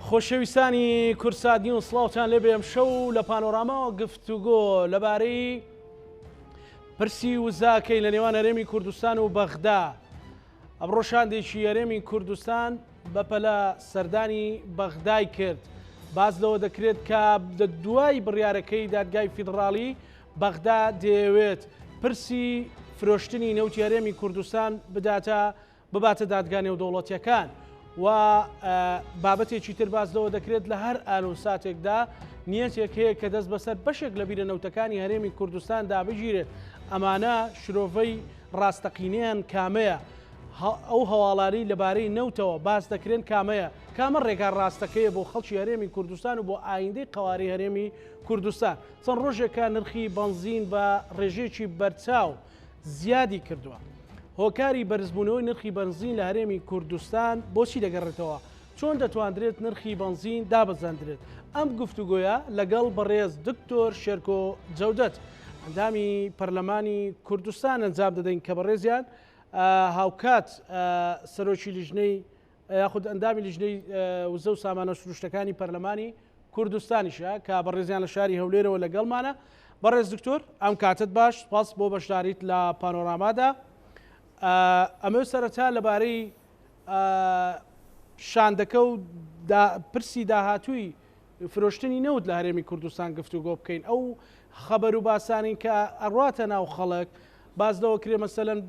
خۆشەویستانی کوردسات نیوز سڵاوتان لێبێ ئەمشەو لە پانۆراماوە گفتوگۆ لەبارەی پرسی وزاکەی لە نێوان هەرێمی کوردستان و بەغدا ئەمڕۆ شاندێکی هەرێمی کوردستان بەپەلە سەردانی بەغدای کرد باس لەوە دەکرێت کە دوای بڕیارەکەی دادگای فیدڕاڵی بەغدا دەیەوێت پرسی فرۆشتنی نەوتی هەرێمی کوردستان بداتە بباتە دادگا نێودەوڵەتیەکان و بابەتێکی تر باس لەوە دەکرێت لە هەر ئان و ساتێکدا نیەتێک هەیە کە دەست بەسەر بەشێک لە بیرە نەوتەکانی هەرێمی کوردستاندا بگیرێت ئەمانە شرۆڤەی ڕاستەقینەیان کامەیە ئەو هەواڵانەی لەبارەی نەوتەوە باس دەکرێن کامەیە کامە ڕێگا ڕاستەکەیە بۆ خەڵکی هەرێمی کوردستان و بۆ ئایندەی قەوارەی هەرێمی کوردستان چەند ڕۆژێکە نرخی بەنزین بە ڕێژەیەکی بەرچاو زیادی کردووە. هۆکاری بەرزبوونەوەی نرخی بەنزین لە هەرێمی کوردستان بۆچی دەگەڕێتەوە؟ چۆن دەتواندرێت نرخی بەنزین دابەزاندرێت؟ ئەم گفتوگۆیە لەگەڵ بەڕێز دکتۆر شێرکۆ جەودەت، ئەندامی پەرلەمانی کوردستان ئەنجام دەدەین کە بەڕێزیان هاوکات سەرۆکی لیژنەی یاخود ئەندامی لیژنەی وزە و سامانە سروشتەکانی پەرلەمانی کوردستانیشە کە بەڕێزیان لە شاری هەولێرەوە لەگەڵمانە. بەڕێز دکتۆر ئەم کاتت باش سپاس بۆ بەشداریت لە پانۆرامادا. ئەمەوێت سەرەتا لەبارەی شاندەکە و پرسی داهاتووی فرۆشتنی نەوت لە هەرێمی کوردستان گفتوگۆ بکەین ئەو خەبەر و باسانین کە ئەڕاتە ناو خەڵک باس لەوە کرێ مەسەلەن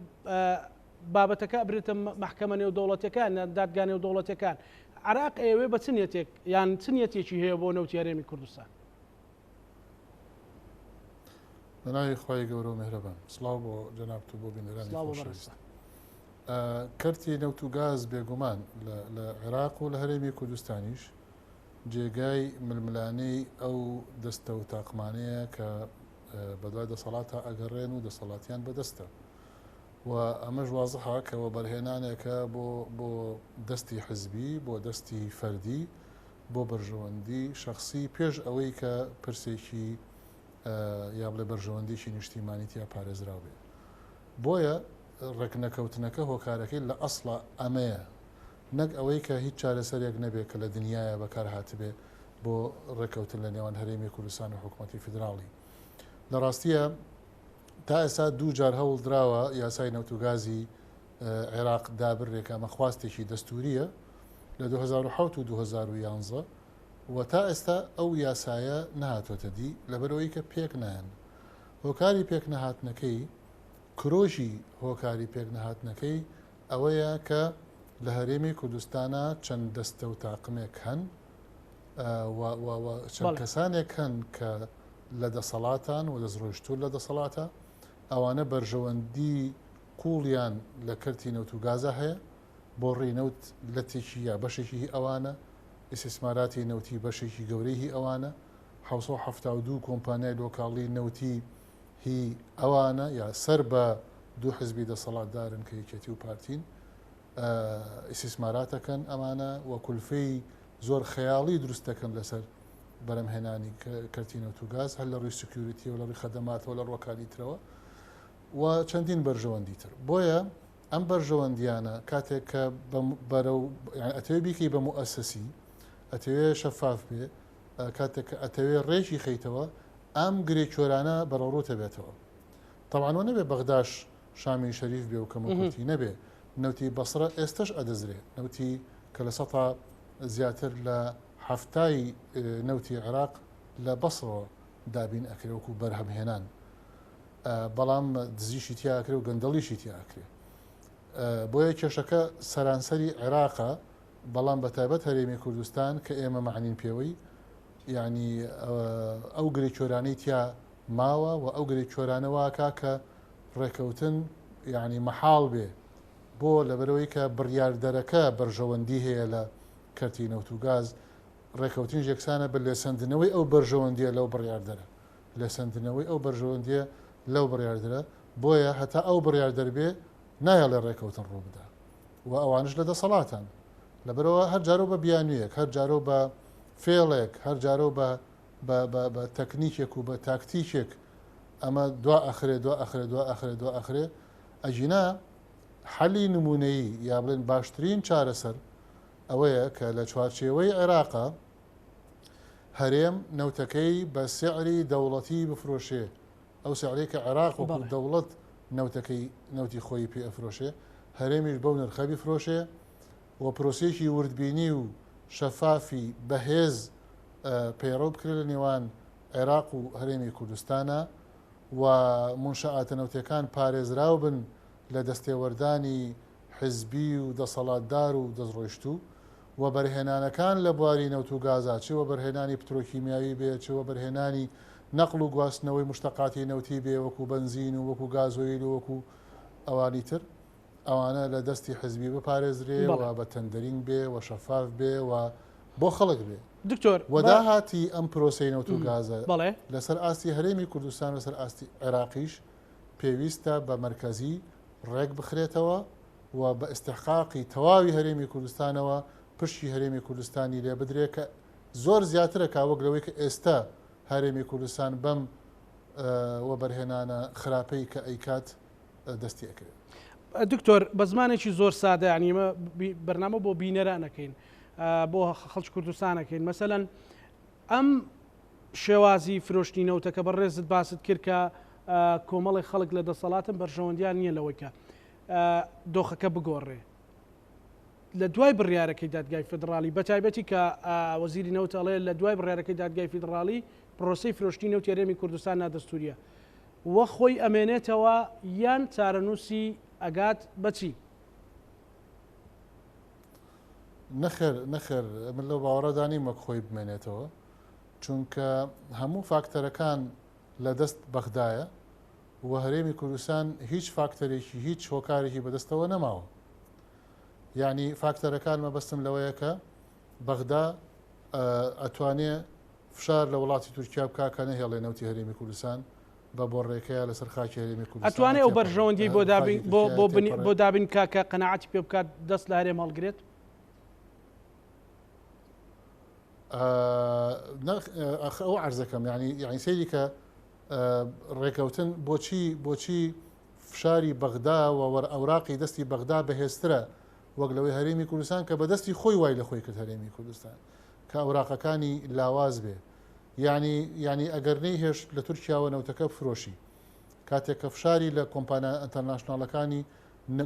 بابەتەکە ئەبرێتە مەحکەمە نێودەوڵەتیەکان یان دادگا نێودەوڵەتیەکان عێراق ئەیەوێ بە چ نیەتێک یان چ نیەتێکی هەیە بۆ نەوتی هەرێمی کوردستان؟ بە ناوی خوای گەورە و میهرەبان. سڵاو بۆ جەنابت و بۆ بینەرانی سڵاو بۆ خۆشەویست. بەڕێزتان. کەرتی نەوت و گاز بێگومان لە عێراق و لە هەرێمی کوردستانیش جێگای ململانێی ئەو دەستە و تاقمانەیە کە بەدوای دەسەڵاتا ئەگەڕێن و دەسەڵاتیان بەدەستە. و ئەمەش وازحە کە وەبەرهێنانێکە بۆ بۆ دەستی حزبی، بۆ دەستی فەردی، بۆ بەرژەوەندی شەخسی پێش ئەوەی کە پرسێکی یا بڵێ بەرژەوەندیی نیشتیمانی تیا پارێزراو بێ. بۆیە ڕێکنەکەوتنەکە هۆکارەکەی لە ئەسڵا ئەمەیە نەک ئەوەی کە هیچ چارەسەرێک نەبێ کە لە دنیایا بەکار هاتبێ بۆ ڕێککەوتن لە نێوان هەرێمی کوردستان و حکومەتی فیدراڵی. لە ڕاستییا تا ئێستا دوو جار هەوڵ دراوە یاسای نەوت و گازی عێراق دابرێ کە ئەمە خواستێکی دەستوورییە لە 2007 و 2011 و تا ئێستا ئەو یاسایە نەهاتۆتە دی لەبەرئەوەی کە پێک نایەن. هۆکاری پێک نەهاتنەکەی کرۆژی هۆکاری پێک نەهاتنەکەی ئەوەیە کە لە هەرێمی کوردستانا چەند دەستە و تاقمێک هەن و و چەند کەسانێک هەن کە لە دەسەڵاتان و دەستڕۆیشتوون لە دەسەڵاتە، ئەوانە بەرژەوەندی قووڵیان لە کەرتی نەوت و گازا هەیە، بۆڕی نەوت لەتێکی یا بەشێکی هی ئەوانە، ئیسیسماراتی نەوتی بەشێکی گەورەی هی ئەوانە، 772 کۆمپانیای لۆکاڵی نەوتی هی ئەوانە یا سەر بە دوو حزبی دەسەڵاتدارن کە یەکێتی و پارتین، ئیسیسمارات ئەکەن ئەمانە و کولفەی زۆر خەیاڵی دروست دەکەن لەسەر بەرەمهێنانی کەرتی نەوت و گاز هەر لە ڕووی security و لە ڕووی خەدەماتەوە لە ڕووەکانی ترەوە و چەندین بەرژەوەندی تر بۆیە ئەم بەرژەوەندیانە کاتێک کە بەرەو ئەتەوێ بیکەی بە موئەسەسی ئەتەوێ شەفاف بێ کاتێک کە ئەتەوێ ڕێکی خەیتەوە ئەم گرێ کۆرانە بەرەوڕووتە بێتەوە تەبعەن وە نەبێ بەغداش شامی شەریف بێ و کەموکورتی نەبێ نەوتی بەسڕە ئێستەش ئەدزرێ نەوتی کە لە سەتا زیاتر لە حەفتای نەوتی عێراق لە بەسڕەوە دابین ئەکرێ وەکو بەرهەمهێنان بەڵام دزیشی تیا ئەکرێ و گەندەڵیشی تیا ئەکرێ بۆیە کێشەکە سەرانسەری عێراقە بەڵام بە تایبەت هەرێمی کوردستان کە ئێمە مەعنین پێوەی یعنی ئەو گرێ کۆرانەی تیا ماوە و ئەو گرێ کۆرانە واکا کە ڕێکەوتن یعنی مەحاڵ بێ بۆ لەبەرەوەی کە بڕیاردەرەکە بەرژەوەندی هەیە لە کەرتی نەوت و گاز، ڕێکەوتنیش یەکسانە بە لێسەندنەوەی ئەو بەرژەوەندییە لەو بڕیاردەرە، لێسەندنەوەی ئەو بەرژەوەندییە لەو بڕیاردرە، بۆیە هەتا ئەو بڕیاردەر بێ نایەڵێ ڕێکەوتن ڕووبدا و ئەوانش لە دەسەڵاتان. لەبەرئەوە هەر جارەو بە بیانوویەک، هەر جارەو بە فێڵێک، هەر جارەو بە بە بە بە تەکنیکێک و بە تاکتیکێک ئەمە دوا ئەخرێ، دوا ئەخرێ، دوا ئەخرێ، دوا ئەخرێ، ئەگینا حەلی نموونەیی یا بڵێن باشترین چارەسەر. ئەوەیە کە لە چوارچێوەی عێراقا هەرێم نەوتەکەی بە سعری دەوڵەتی بفرۆشێ، ئەو سعرەی کە عێراق وەکو دەوڵەت نەوتەکەی نەوتی خۆی پێ ئەفرۆشێ، هەرێمیش بەو نرخە بیفرۆشێ و پرۆسەیەکی وردبینی و شەفافی بەهێز پەیڕەو بکرێ لە نێوان عێراق و هەرێمی کوردستانا و مونشەئاتە نەوتیەکان پارێزراو بن لە دەستێوەردانی حزبی و دەسەڵاتدار و دەستڕۆیشتوو. وەبەرهێنانەکان لە بواری نەوت و گازا، چ وەبەرهێنانی پترۆکیمیاوی بێ، چ وەبەرهێنانی نەقڵ و گواستنەوەی موشتەقاتی نەوتی بێ وەکو بەنزین و وەکو گازۆیل و وەکو ئەوانی تر، ئەوانە لە دەستی حزبی بپارێزرێ و بە tendering بێ و شەفاف بێ و بۆ خەڵک بێ. دکتۆر و داهاتی ئەم پرۆسەی نەوت و گازە لەسەر ئاستی هەرێمی کوردستان و لەسەر ئاستی عێراقیش پێویستە بە مەرکەزی ڕێک بخرێتەوە و بە ئیستحقاقی تەواوی هەرێمی کوردستانەوە پشکی هەرێمی کوردستانی لێ بدرێ کە زۆر زیاترە کا وەک لەوەی کە ئێستا هەرێمی کوردستان بەم وەبەرهێنانە خراپەی کە ئەیکات دەستی ئەکەوێت. دکتۆر بە زمانێکی زۆر سادە یانی ئێمە بەرنامە بۆ بینەران ئەکەین بۆ خەڵکی کوردستان ئەکەین مەسەلەن ئەم شێوازی فرۆشتنی نەوتە کە بەڕێزت باست کرد کە کۆمەڵێک خەڵک لە دەسەڵاتن بەرژەوەندیان نییە لەوەی کە دۆخەکە بگۆڕێ لە دوای بڕیارەکەی دادگای فیدڕاڵی بەتایبەتی کە وەزیری نەوت ئەڵێ لە دوای بڕیارەکەی دادگای فیدڕاڵی پرۆسەی فرۆشتنی نەوتی هەرێمی کوردستان نادەستوریە وە خۆی ئەمێنێتەوە یان چارەنووسی ئەگات بەچی؟ نەخێر نەخێر من لەو باوەڕەدا نیم وەک خۆی بمێنێتەوە چونکە هەموو فاکتەرەکان لە دەست بەغدایە و هەرێمی کوردستان هیچ فاکتەرێکی هیچ هۆکارێکی بەدەستەوە نەماوە یعنی فاکتەرەکان مەبەستم لەوەیە کە بەغدا ئەتوانێ فشار لە وڵاتی تورکیا بکا کە نەهێڵێ نەوتی هەرێمی کوردستان بە بۆڕێکەیە لەسەر خاکی هەرێمی کوردستان ئەتوانێ ئەو بەرژەوەندی بۆ دابین بۆ بۆ بۆ دابین کا کە قەناعەتی پێ بکات دەست لە هەرێم هەڵگرێت ئەو عرزەکەم ینی یعنی سەیری کە ڕێکەوتن بۆچی بۆچی فشاری بەغدا و وەرئەوراقی دەستی بەغدا بەهێزترە وەک لەوەی هەرێمی کوردستان کە بەدەستی خۆی وای لە خۆی کرد هەرێمی کوردستان کە ئەوراقەکانی لاواز بێ یعنی یعنی ئەگەر نەیهێشت لە تورکیاوە نەوتەکە بفرۆشی کاتێک کە فشاری لە کۆمپانیا international ەکانی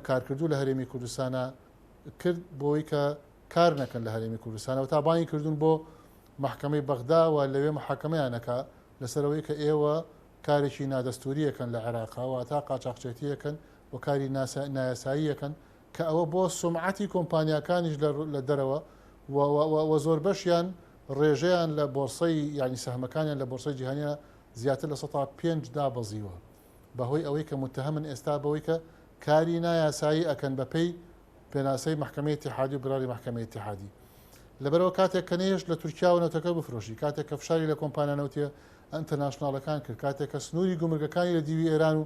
کارکردو لە هەرێمی کوردستانە کرد بۆی کە کار نەکەن لە هەرێمی کوردستانەوە تا بانگی کردوون بۆ مەحکەمەی بەغدا و لەوێ محاکەمەیان ئەکا لەسەر ئەوەی کە ئێوە کارێکی نادەستووری ئەکەن لە عێراقا واتا قاچاخچێتی ئەکەن و کاری نایاسایی ئەکەن کە ئەوە بۆ سومعەتی کۆمپانیاکانیش لە دەرەوە و و زۆربەشیان ڕێژەیان لە بۆرسەی یانی سەهمەکانیان لە بۆرسەی جیهانیا زیاتر لە 5% دابەزیوە بەهۆی ئەوەی کە متهمن ئێستا بەوەی کە کاری نایاسایی ئەکەن بەپێی پێناسەی مەحکەمەی ئیتیحادی و بڕیاری مەحکەمەی ئیتیحادی. لەبەرئەوە کاتێک کە نەیهێشت لە تورکیاوە نەوتەکە بفرۆشی، کاتێک کە فشاری لە کۆمپانیا نەوتیە international ەکان کرد، کاتێک کە سنووری گومرگەکانی لە دیوی ئێران و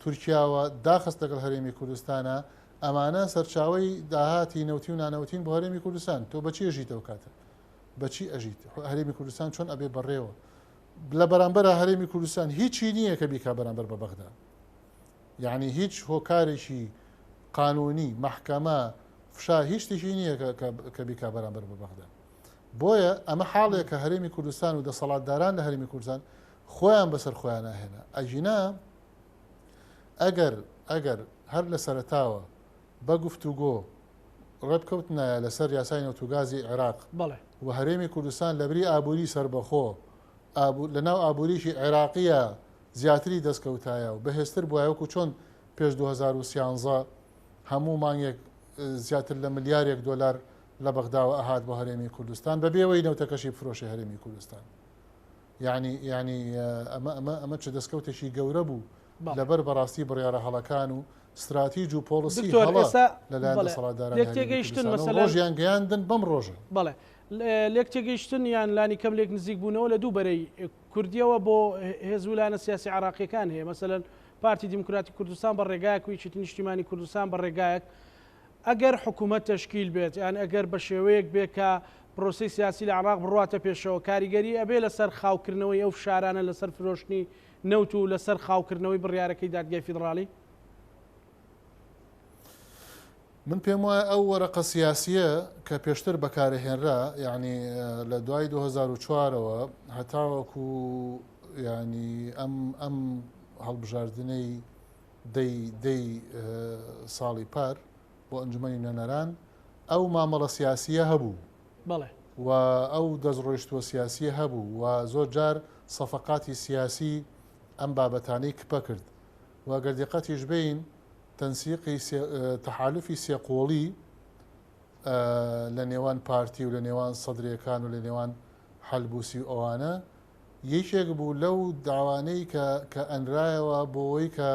تورکیاوە داخست لەگەڵ هەرێمی کوردستانا، ئەمانە سەرچاوەی داهاتی نەوتی و نانەوتین بۆ هەرێمی کوردستان. تۆ بە چی ئەژیت ئەو کاتە؟ بە چی ئەژیت؟ هەرێمی کوردستان چۆن ئەبێ بەڕێوە؟ لە بەرامبەرا هەرێمی کوردستان هیچی نییە کە بیکا بەرامبەر بە بەغدا. یەعنی هیچ هۆکارێکی قانونی، مەحکەمە، فشار هیچ شتێکی نییە کە بیکا بەرامبەر بە بەغدا. بۆیە ئەمە حاڵێک کە هەرێمی کوردستان و دەسەڵاتداران لە هەرێمی کوردستان خۆیان بەسەر خۆیان ناهێنا. ئەگینا ئەگەر ئەگەر هەر لە سەرەتاوە بە گفتوگۆ ڕێبکەوتنایە لەسەر یاسای نەوت و گازی عێراق و هەرێمی کوردستان لەبری ئابووری سەربەخۆ لەناو ئابووریی عێراقیە زیاتری دەستکەوتایە و بەهێزتر بوایە وەکو چۆن پێش 2013 هەموو مانگێک زیاتر لە ملیارێک دۆلار لە بەغداوە ئەهات بۆ هەرێمی کوردستان بەبێ ئەوەی نەوتەکەشی بفرۆشێ هەرێمی کوردستان یعنی یعنی ئەمە ئەمە ئەمە چ دەستکەوتێکی گەورە بوو لەبەر بەڕاستی بڕیارە هەڵەکان و ستراتیج و پۆڵسی هەڵە لەلایەن دەسەڵاتدارانی هەرێمی کوردستانەوە ڕۆژیان گەیاندن بەم ڕۆژە. بەڵێ لێک تێگەیشتن یان لانی کەم لێک نزیک بوونەوە لە دوو بەرەی کوردیەوە بۆ هێز و لایەنە سیاسی عێراقیەکان هەیە مەسەلەن پارتی دیموکراتی کوردستان بە ڕێگایەک و یەکێتی نیشتیمانی کوردستان بە ڕێگایەک ئەگەر حکوومەت تەشکیل بێت یان ئەگەر بە شێوەیەک بێ کە پرۆسەی سیاسی لە عێراق بڕواتە پێشەوە کاریگەری ئەبێ لەسەر خاوکردنەوەی ئەو فشارانە لەسەر فرۆشتنی نەوت و لەسەر خاوکردنەوەی بڕیارەکەی دادگای فیدڕاڵی؟ من پێم وایە ئەو وەرەقە سیاسییە کە پێشتر بەکارهێنرا یعنی لە دوای 2004ەوە هەتاوەکو یعنی ئەم ئەم هەڵبژاردنەی دەی دەی ساڵی پار بۆ ئەنجومەنی نوێنەران ئەو مامەڵە سیاسییە هەبوو بەڵێ. و ئەو دەستڕۆیشتووە سیاسییە هەبوو و زۆر جار سەفەقاتی سیاسی ئەم بابەتانەی کپە کرد و گەر دیقەتیش بەین تەنسیقی تەحالوفی سێقۆڵی لە نێوان پارتی و لە نێوان سەدرێکان و لە نێوان حەلبوسی و ئەوانە یەکێک بوو لەو داوانەی کە کە ئەنرایەوە بۆ ئەوەی کە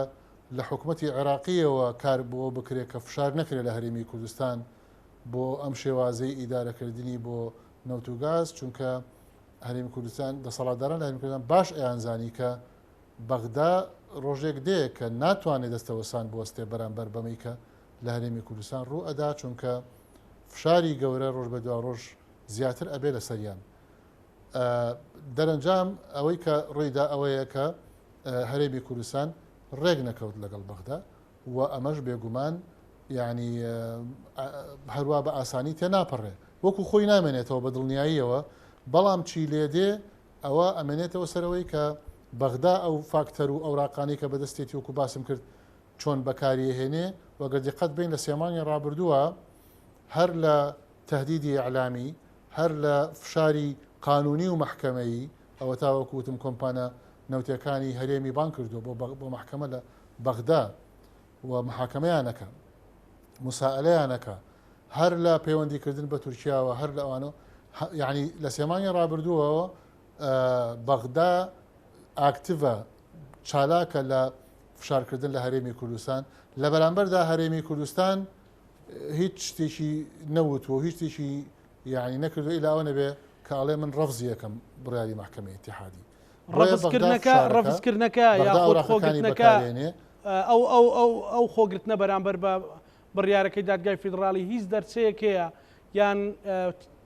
لە حکومەتی عێراقیەوە کار بۆ بکرێت کە فشار نەکرێت لە هەرێمی کوردستان بۆ ئەم شێوازەی ئیدارەکردنی بۆ نەوت و گاز چونکە هەرێمی کوردستان دەسەڵاتداران لە هەرێمی کوردستان باش ئەیانزانی کە بەغدا ڕۆژێک دێ کە ناتوانێت دەستەوەسان بوەستێ بەرامبەر بەمەی کە لە هەرێمی کوردستان ڕوو ئەدا چونکە فشاری گەورە ڕۆژ بە دوا ڕۆژ زیاتر ئەبێ لەسەریان. دەرەنجام ئەوەی کە ڕوویدا ئەوەیە کە هەرێمی کوردستان ڕێک نەکەوت لەگەڵ بەغدا و ئەمەش بێگومان یعنی هەروا بە ئاسانی تێناپەڕێ وەکو خۆی نامێنێتەوە بە دڵنیاییەوە بەڵام چی لێدێ ئەوە ئەمێنێتەوە سەرەوەی کە بەغدا ئەو فاکتەر و ئەوراقانەی کە بەدەستێتی وەکو باسم کرد چۆن بەکاریهێنێ و گەر دیقەت بین لە سێ مانگی ڕابردووە هەر لە تهدیدی ئیعلامی هەر لە فشاری قانونی و مەحکەمەیی ئەوەتا وەکو وتم کۆمپانە نەوتیەکانی هەرێمی بانگ کردووە بۆ بۆ مەحکەمە لە بەغدا و محاکەمەیان ئەکا مسائلەیان ئەکا هەر لە پەیوەندی کردن بە تورکیاوە هەر لە ئەوانەوە یعنی لە سێ مانگی ڕابردووەوە بەغدا ئاکتیڤە چالاکە لە فشارکردن لە هەرێمی کوردستان لە بەرامبەردا هەرێمی کوردستان هیچ شتێکی نەوتووە هیچ شتێکی یعنی نەکردو ئیلا ئەوە نەبێ کە ئەڵێ من ڕەفزی یەکەم بڕیاری مەحکەمەی ئیتیحادی بۆیە بەغدا ڕەفزکردنەکە فشارەکە ڕەفزکردنەکە بەغدا یاخود ئەوراقەکانی خۆگرتنەکە بەکارێنێ ئەو ئەو ئەو ئەو خۆگرتنە بەرامبەر بە بڕیارەکەی دادگای فیدڕاڵی هیچ دەرچەیەک هەیە یان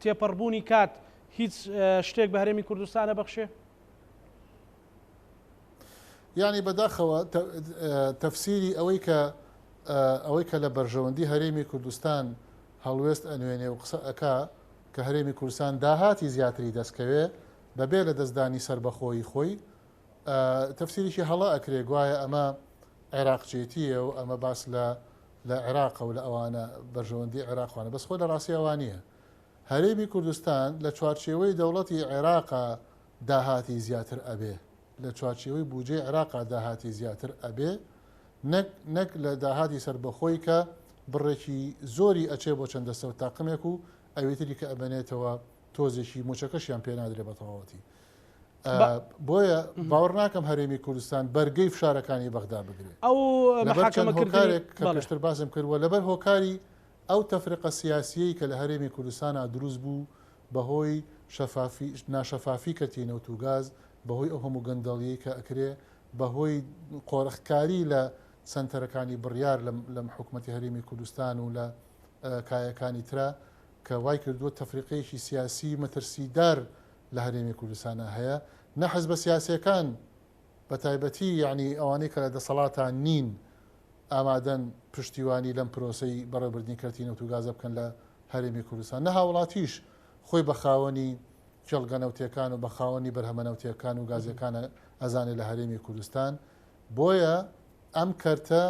تێپەڕبوونی کات هیچ شتێک بە هەرێمی کوردستانە بەخشێ؟ یانی بەداخەوە تەفسیری ئەوەی کە ئەوەی کە لە بەرژەوەندی هەرێمی کوردستان هەڵوێست ئەنوێنێ و قسە ئەکا کە هەرێمی کوردستان داهاتی زیاتری دەستکەوێ بەبێ لە دەستدانی سەربەخۆیی خۆی تەفسیرێکی هەڵە ئەکرێ گوایە ئەمە عێراقچێتیە و ئەمە باس لە لە عێراقە و لە ئەوانە بەرژەوەندی عێراقوانە بەس خۆی لە ڕاستی ئەوانە هەرێمی کوردستان لە چوارچێوەی دەوڵەتی عێراقا داهاتی زیاتر ئەبێ لە چوارچێوەی بوجەی عێراقا داهاتی زیاتر ئەبێ نەک نەک لە داهاتی سەربەخۆی کە بڕێکی زۆری ئەچێ بۆ چەند دەستە و تاقمێک و ئەویتری کە ئەمێنێتەوە تۆزێکی موچەکەشیان پێ نادرێ بە تەواوەتی. بۆیە باوەڕ ناکەم هەرێمی کوردستان بەرگەی فشارەکانی بەغدا بگرێ. ئەو لەبەر چەند مەحاکەمەکردنی هۆکارێک کە بەڵێ. پێشتر باسم کرد و لەبەر هۆکاری ئەو تەفرقە سیاسییەی کە لە هەرێمی کوردستانا دروست بوو بەهۆی شەفافی ناشەفافی کەرتی نەوت و گاز، بەهۆی ئەو هەموو گەندەڵییەی کە ئەکرێ، بەهۆی قۆرخکاری لە سەنتەرەکانی بڕیار لەم لەم حکومەتی هەرێمی کوردستان و لە کایەکانی ترا کە وای کردووە تەفریقەیەکی سیاسی مەترسیدار لە هەرێمی کوردستانا هەیە، نە حزبە سیاسییەکان بەتایبەتی یەعنی ئەوانەی کە لە دەسەڵاتا نین ئامادەن پشتیوانی لەم پرۆسەی بەڕێوەبردنی کەرتی نەوت و گازە بکەن لە هەرێمی کوردستان، نە هاوڵاتیش خۆی بە خاوەنی کێڵگە نەوتیەکان و بە خاوەنی بەرهەمە نەوتیەکان و گازیەکان ئەزانێ لە هەرێمی کوردستان، بۆیە ئەم کەرتە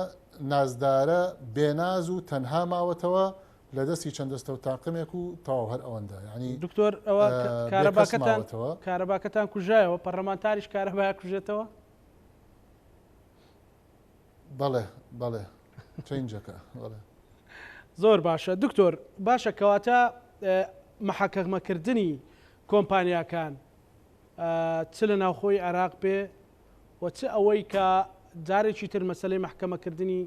نازدارە بێناز و تەنها ماوەتەوە لە دەستی چەند دەستە و تاقمێک و تەواو هەر ئەوەندە یانی دکتۆر ئەوە بێکەس کارەباکەتان ماوەتەوە. کارەباکەتان کوژایەوە پەرلەمانتاریش کارەبا کوژێتەوە؟ بەڵێ بەڵێ چەینجەکە بەڵێ. زۆر باشە دکتۆر باشە کەواتە محاکەمەکردنی کۆمپانیاکان چ لە ناوخۆی عێراق بێ و چ ئەوەی کە جارێکی تر مەسلەی محکەمەکردنی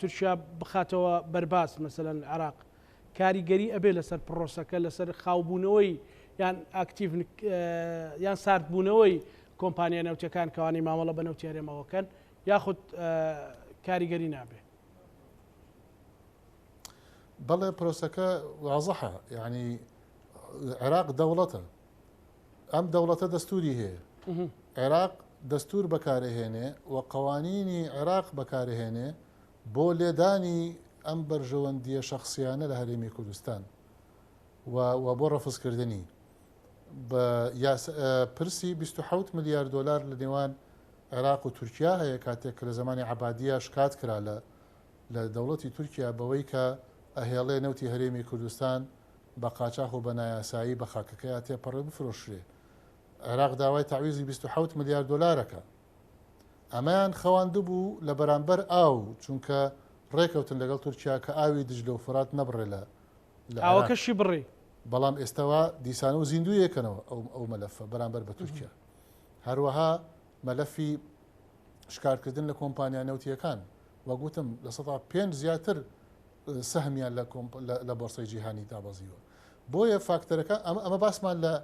تورکیا بخاتەوە بەرباس مەسەلەن عێراق کاریگەری ئەبێ لەسەر پرۆسەکە لەسەر خاوبوونەوەی یان ئاکتیڤ یان ساردبوونەوەی کۆمپانیا نەوتیەکان کەوانەی مامەڵە بە نەوتی هەرێمەوە کەن یاخود کاریگەری نابێ؟ بەڵێ پرۆسەکە وازحە یعنی عێراق دەوڵەتە ئەم دەوڵەتە دەستوری هەیە عێراق دەستور بەکارهێنێ و قوانینی عێراق بەکارهێنێ بۆ لێدانی ئەم بەرژەوەندییە شەخسییانە لە هەرێمی کوردستان و و بۆ ڕەفزکردنی بە یاس پرسی 27 ملیار دۆلار لە نێوان عێراق و تورکیا هەیە کاتێک کە لە زمانی عەبادیە شکات کرا لە لە دەوڵەتی تورکیا بەوەی کە ئەهێڵێ نەوتی هەرێمی کوردستان بە قاچاخ و بە نایاسایی بە خاکەکەیا تێپەڕێ بفرۆشرێ. عێراق داوای تەعویزی 27 ملیار دۆلارەکە. ئەمەیان خەواندبوو لە بەرامبەر ئاو، چونکە ڕێکەوتن لەگەڵ تورکیا کە ئاوی دجلە و فورات نەبڕێ لە لە عێراق. ئاوەکەشی بڕی. بەڵام ئێستا وا دیسانەوە زیندوویەکەنەوە ئەو ئەو مەلەفە بەرامبەر بە تورکیا. هەروەها مەلەفی شکارکردن لە کۆمپانیا نەوتییەکان، وەک وتم 5% زیاتر سەهمیان لە لە بۆرسەی جیهانی دابەزیوە. بۆیە فاکتەرەکە ئەمە ئەمە باسمان لە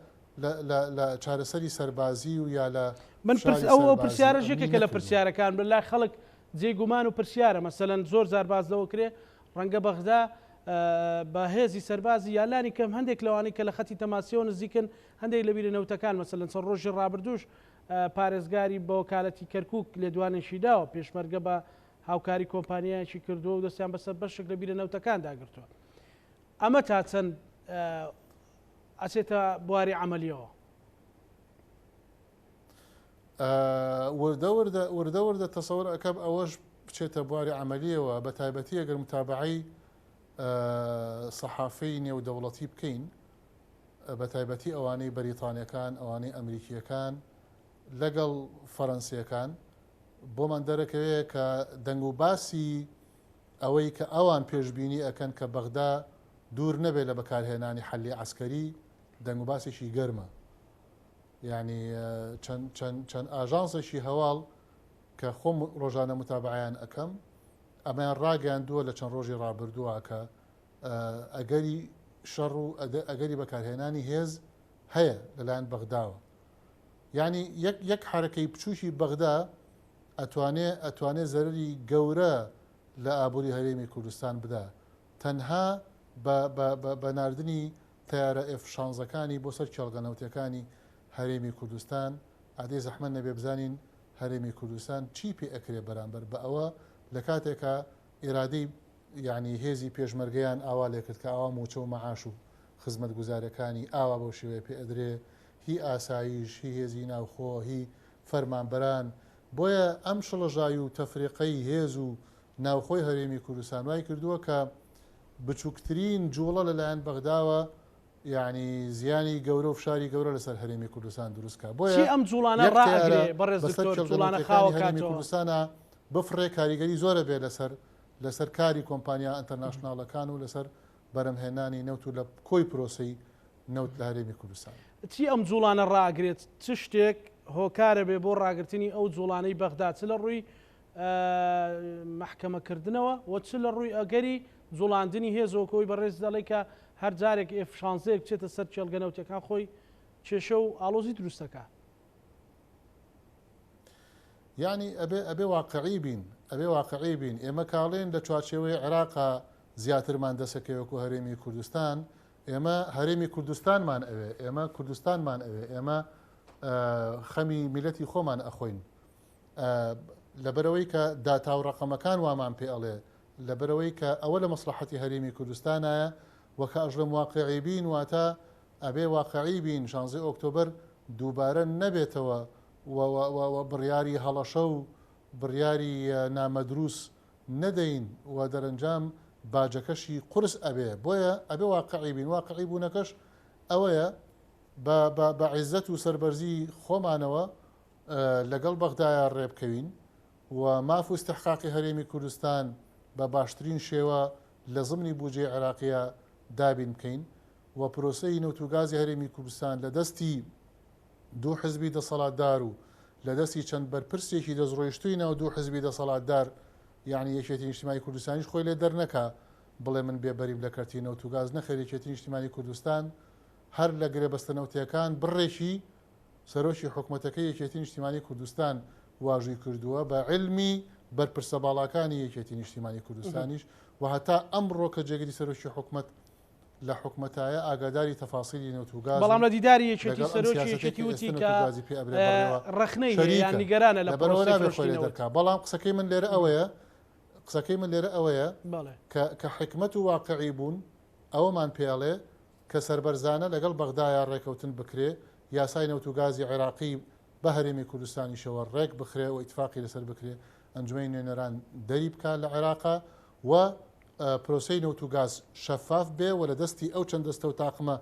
لە چارەسەری سەربازی و یا لە من پرس ئەو ئەو پرسیارەش یەکێکە لە پرسیارەکان بە لای خەڵک جێی گومان و پرسیارە مەسەلەن زۆر جار باس لەوە کرێ ڕەنگە بەغدا بە هێزی سەربازی یا لانی کەم هەندێک لەوانەی کە لە خەتی تەماسیەوە نزیکن هەندێک لە بیرە نەوتەکان مەسەلەن چەند ڕۆژی ڕابردووش پارێزگاری بە وەکالەتی کەرکک لێدوانێکی داوە پێشمەرگە بە هاوکاری کۆمپانیایەکی کردووە و دەستیان بەسەر بەشێک لە بیرە نەوتەکاندا گرتووە ئەمە تا چەند ئەچێتە بواری عەمەلیەوە؟ وردە وردە وردە وردە تەسەور ئەکەم ئەوەش بچێتە بواری عەمەلیەوە بە تایبەتی ئەگەر متابعەی سەحافەی نێودەوڵەتی بکەین بە تایبەتی ئەوانەی بەریتانیەکان ئەوانەی ئەمریکیەکان لەگەڵ فەرەنسیەکان بۆمان دەرەکەوێت کە دەنگ و باسی ئەوەی کە ئەوان پێشبینی ئەکەن کە بەغدا دوور نەبێت لە بەکارهێنانی حەلی عەسکەری دەنگوباسێکی گەرمە. یانی چەند چەند چەند ئاژانسێکی هەواڵ کە خۆم ڕۆژانە متابعەیان ئەکەم ئەمەیان ڕاگەیاندووە لە چەند ڕۆژی ڕابردووە کە ئەگەری شەڕ و ئەگەری بەکارهێنانی هێز هەیە لەلایەن بەغداوە. یانی یەک یەک حەرەکەی بچووکی بەغدا ئەتوانێ ئەتوانێ زەرەری گەورە لە ئابووری هەرێمی کوردستان بدا تەنها بە بە بە بە ناردنی تەیارە ئێف شانزەکانی بۆ سەر کێڵگە نەوتیەکانی هەرێمی کوردستان ئادەی زەحمەت نەبێ بزانین هەرێمی کوردستان چی پێ ئەکرێ بەرامبەر بە ئەوە لە کاتێکا ئیرادەی یانی هێزی پێشمەرگەیان ئاوا لێکرد کە ئاوا موچە و مەعاش و خزمەتگوزارەکانی ئاوا بەو شێوەیە پێ ئەدرێ هی ئاسایش هی هێزی ناوخۆ هی فەرمانبەران، بۆیە ئەم شڵەژاوی و تەفریقەی هێز و ناوخۆی هەرێمی کوردستان وای کردووە کە بچووکترین جوڵە لەلایەن بەغداوە یانی زیانی گەورە و فشاری گەورە لەسەر هەرێمی کوردستان دروست کا بۆیە چی ئەم جوڵانە یەک تەیارە ڕائەگرێ بەڕێز بەسەر دکتۆر کێڵگە جوڵانە نەوتیەکانی هەرێمی خاوەکاتەوە؟ کوردستانا بفڕێ کاریگەری زۆرە بێ لەسەر لەسەر کاری کۆمپانیا ئەنتەرناشناڵەکان و لەسەر بەرەمهێنانی نەوت و لە کۆی پرۆسەی نەوت لە هەرێمی کوردستان. چی ئەم جوڵانە ڕائەگرێت؟ چ شتێک هۆکارە بێ بۆ ڕاگرتنی ئەو جوڵانەی بەغدا چ لە ڕووی مەحکەمە کردنەوە و چ لە ڕووی ئەگەری جوڵاندنی هێزەوە کە ئەوی بەڕێز دەڵێ کە هەر جارێک ئێف شانزەیەک بچێتە سەر کێڵگە نەوتیەکان خۆی کێشە و ئاڵۆزی دروست دەکا. یانی ئەبێ ئەبێ واقعی بین ئەبێ واقعی بین ئێمە کاڵێن لە چوارچێوەی عێراقا زیاترمان دەسەکەوێ وەکو هەرێمی کوردستان ئێمە هەرێمی کوردستانمان ئەوێ، ئێمە کوردستانمان ئەوێ، ئێمە خەمی میلەتی خۆمان ئەخۆین. لەبەرەوەی کە داتا و ڕەقەمەکان وامان پێ ئەڵێ، لەبەرەوەی کە ئەوە لە مەسڵەحەتی هەرێمی کوردستانایە و کە ئەشڵێم واقعی بین واتە ئەبێ واقعی بین شانزەی ئۆکتۆبەر دووبارە نەبێتەوە و و بڕیاری هەڵەشە و بڕیاری نامەدروس نەدەین و دەرەنجام باجەکەشی قورس ئەبێ بۆیە ئەبێ واقعی بین واقعی بوونەکەش ئەوەیە بە بە بە عیزەت و سەربەرزی خۆمانەوە لەگەڵ بەغدایە ڕێبکەوین و ماف و استحقاقی هەرێمی کوردستان بە باشترین شێوە لە زمنی بودجەی عێراقیە دابین بکەین و پرۆسەی نەوت و گازی هەرێمی کوردستان لە دەستی دوو حزبی دەسەڵاتدار و لە دەستی چەند بەرپرسێکی دەستڕۆیشتووی ناو دوو حزبی دەسەڵاتدار یەعنی یەکێتی نیشتیمانی کوردستانیش خۆی لێ دەرنەکا بڵێ من بێ بەریم لە کەرتی نەوت و گاز نەخێر یەکێتی نیشتیمانی کوردستان هەر لە گرێبەستە نەوتیەکان بڕێکی سەرۆکی حکومەتەکەی یەکێتی نیشتیمانی کوردستان واژووی کردووە بە عیلمی بەرپرسە باڵاکانی یەکێتی نیشتیمانی کوردستانیش و هەتا ئەمڕۆ کە جێگری سەرۆکی حکومەت لە حکومەتایە ئاگاداری تەفاسیلی نەوت و گاز بەڵام و لە دیداری یەکێتی لەگەڵ ئەم سەرۆکی سیاسەتەی یەکێتی کە وتی ئێستە نەوت کە و گازی پێ ئەبرێ بەڕێوە ڕەخنەی هەیە یان شەریکە نیگەرانە لە لەبەرئەوە پرۆسەی نابێ خۆی فرۆشتنی لێ نەوت. دەرکا بەڵام قسەکەی من لێرە ئەوەیە. قسەکەی من لێرە ئەوەیە کە کە حیکمەت و واقعی بوون ئەوەمان پێ ئەڵێ کە سەربەرزانە لەگەڵ بەغدایا ڕێکەوتن بکرێ، یاسای نەوت و گازی عێراقی بە هەرێمی کوردستانیشەوە ڕێک بخرێ و ئیتفاقی لەسەر بکرێ، ئەنجومەنی نوێنەران دەری بکا لە عێراقا و پرۆسەی نەوت و گاز شەفاف بێ و لە دەستی ئەو چەند دەستە و تاقمە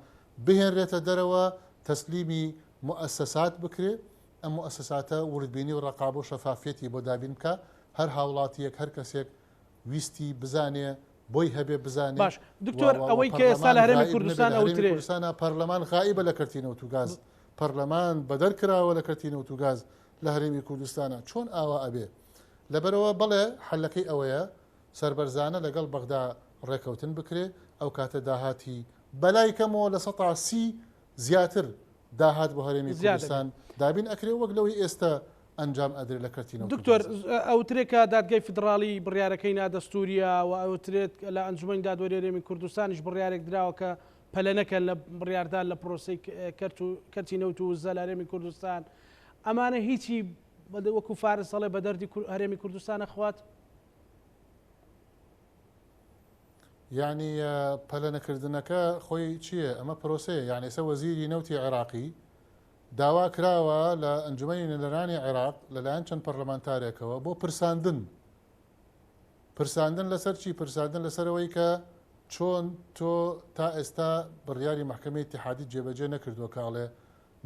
بهێنرێتە دەرەوە، تەسلیمی موئەسەسات بکرێ، ئەم موئەسەساتە وردبینی و ڕەقابە و شەفافیەتی بۆ دابین بکا، هەر هاوڵاتییەک، هەر کەسێک ویستی بزانێ بۆی هەبێ بزانێ باش دکتۆر ئەوەی کە ئێستا لە هەرێمی کوردستان ئەوترێ کوردستانە پەرلەمان غائیبە لە کەرتی نەوت و گاز پەرلەمان بەدەر کراوە لە کەرتی نەوت و گاز لە هەرێمی کوردستانە چۆن ئاوا ئەبێ لەبەرەوە بەڵێ حەلەکەی ئەوەیە سەربەرزانە لەگەڵ بەغدا ڕێکەوتن بکرێ ئەو کاتە داهاتی بەلای کەمەوە 30% زیاتر داهات بۆ هەرێمی کوردستان دابین ئەکرێ وەک لەوەی ئێستا ئەنجام ئەدرێ لە کەرتی نەوت و دکتۆر گاز. ئەوترێ کە دادگای فیدڕاڵی بڕیارەکەی نادەستووریە و ئەوترێت لە ئەنجومەنی دادوەری هەرێمی کوردستانیش بڕیارێک دراوە کە پەلە نەکەن لە بڕیاردان لە پرۆسەی کەرت و کەرتی نەوت و وزە لە هەرێمی کوردستان ئەمانە هیچی وەکو فارس ئەڵێ بە دەردی هەرێمی کوردستان ئەخوات؟ یانی پەلە نەکردنەکە خۆی چییە؟ ئەمە پرۆسەیە یانی ئێستا وەزیری نەوتی عێراقی داوا کراوە لە ئەنجومەنی نوێنەرانی عێراق لەلایەن چەند پەرلەمانتارێکەوە بۆ پرساندن پرساندن لەسەر چی؟ پرساندن لەسەر ئەوەی کە چۆن تۆ تا ئێستا بڕیاری مەحکەمەی ئیتیحادیت جێبەجێ نەکردووە کە ئەڵێ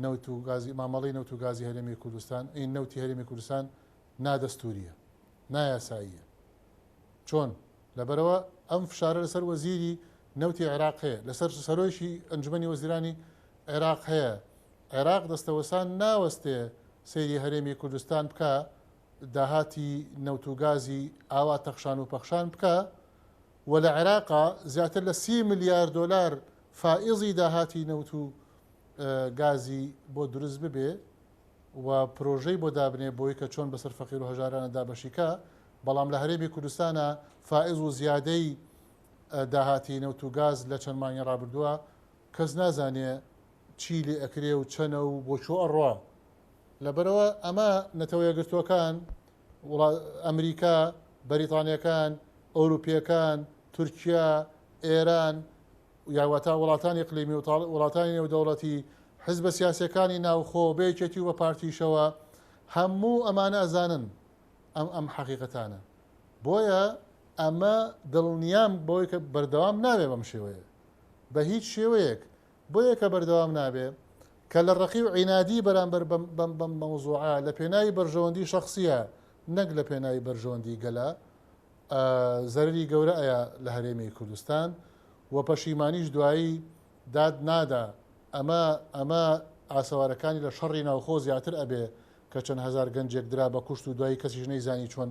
نەوت و گازی مامەڵەی نەوت و گازی هەرێمی کوردستان ئی نەوتی هەرێمی کوردستان نادەستووریە نایاساییە چۆن؟ لەبەرئەوە ئەم فشارە لەسەر وەزیری نەوتی عێراق هەیە، لەسەر سەرۆکی ئەنجومەنی وەزیرانی عێراق هەیە. عێراق دەستەوەستان ناوەستێ سەیری هەرێمی کوردستان بکا، داهاتی نەوت و گازی ئاوا تەخشان و پەخشان بکا و لە عێراقا زیاتر لە 30 ملیار دۆلار فائیزی داهاتی نەوت و گازی بۆ دروست ببێ و پرۆژەی بۆ دابنێ بۆی کە چۆن بەسەر فەقیر و هەژارانە دابەشی کا، بەڵام لە هەرێمی کوردستانا فائز و زیادەی داهاتی نەوت و گاز لە چەند مانگی ڕابردووە کەس نازانێ چی لێ ئەکرێ و چەنە و بۆ کوێ ئەڕوا. لەبەرئەوە ئەمە نەتەوە یەکگرتووەکان، ئەمریکا، بەریتانیەکان، ئەوروپیەکان، تورکیا، ئێران، یا واتا وڵاتانی ئیقلیمی و وڵاتانی نێودەوڵەتی، حزبە سیاسیەکانی ناوخۆ بە یەکێتی و بە پارتیشەوە هەموو ئەمانە ئەزانن ئەم ئەم حەقیقەتانە. بۆیە ئەمە دڵنیام بەوەی کە بەردەوام نابێ بەم شێوەیە. بە هیچ شێوەیەک. بۆیە کە بەردەوام نابێ کە لە ڕەقی و عینادی بەرامبەر بەم بەم بەم مەوزوعە لە پێناوی بەرژەوەندی شەخسیە نەک لە پێناوی بەرژەوەندی گەلە زەرەری گەورە ئەیا لە هەرێمی کوردستان و پەشیمانیش دوایی داد نادا ئەمە ئەمە ئاسەوارەکانی لە شەڕی ناوخۆ زیاتر ئەبێ کە چەند هەزار گەنجێک درا بە کوشت و دوایی کەسیش نەیزانی چۆن